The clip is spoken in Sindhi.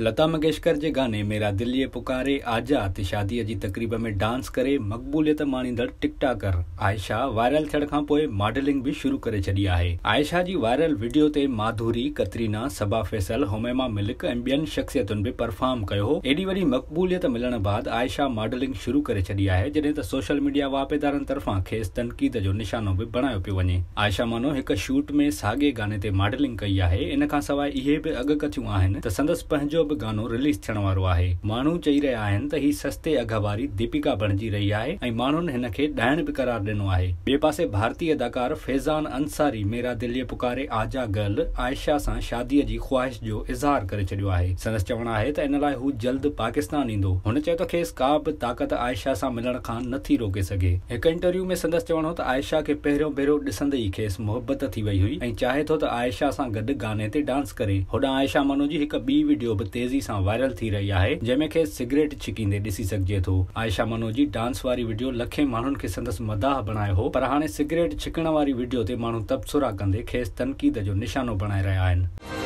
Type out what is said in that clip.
لتا منگيشڪر جي گاني ميرا دل يي پڪاري آجا تي شاديء جي تقريب ۾ ڊانس ڪري مقبوليت ماڻيندڙ ٽڪ ٽاڪر عائشه وائرل ٿيڻ کانپوء ماڊلنگ به شروع ڪري ڇڏي آهي. عائشه جي وائرل وڊيو تي ماڌوري، ڪترينا، صبا فيصل، حميما ملڪ ۽ ٻين شخصيتن به پرفارم ڪيو هو. ايڏي وڏي مقبوليت ملڻ بعد عائشه ماڊلنگ شروع ڪري ڇڏي آهي جڏهن ته سوشل ميڊيا واهپيدارن طرفان کيس تنقيد جو نشانو به بڻايو پيو وڃي. عائشه مانو هڪ شوٽ ۾ ساڳئي گاني تي ماڊلنگ ڪئي آهي. ان کانسواء اهي به اڳڪٿيون آهن ته سندس پنهنجو به گانو رليز ٿيڻ وارو آهي. ماڻهو چئي رهيا آهن ته هي سستي اگهه واري ديپيڪا بڻجي رهي آهي ۽ ماڻهن هن کي ڏائڻ به قرار ڏنو آهي. ٻئي پاسي ڀارتي اداڪار فيضان انصاري ميرا دل يي پڪاري آجا گرل عائشه سان شادي جي خواهش جو اظهار ڪري ڇڏيو آهي. سندس چوڻ آهي ته ان لاء هو جلد پاڪستان ايندو. هن چيو ته کيس ڪا به طاقت عائشه سان ملڻ کان نه ٿي روڪي سگهي. هڪ انٽرويو ۾ سندس چوڻ هو ته عائشه کي پهريون ڀيرو ڏسندي ئي کيس محبت ٿي وئي هئي ۽ چاهي ٿو ته عائشه سان گڏ گاني تي ڊانس ڪري. هوڏانهن عائشه منو جي هڪ ٻي وڊيو به تيزي سان وائرل ٿي رهي آهي، جنهن ۾ کيس سگريٽ ڇڪيندي ڏسي سگهجي ٿو. عائشه منو جي ڊانس واري وڊيو لکين ماڻهن کي سندس مداح بڻايو هو، پر هاڻي سگريٽ ڇڪڻ واري وڊيو تي ماڻهو تبصرا ڪندي کيس تنقيد جو نشانو بڻائي رهيا آهن.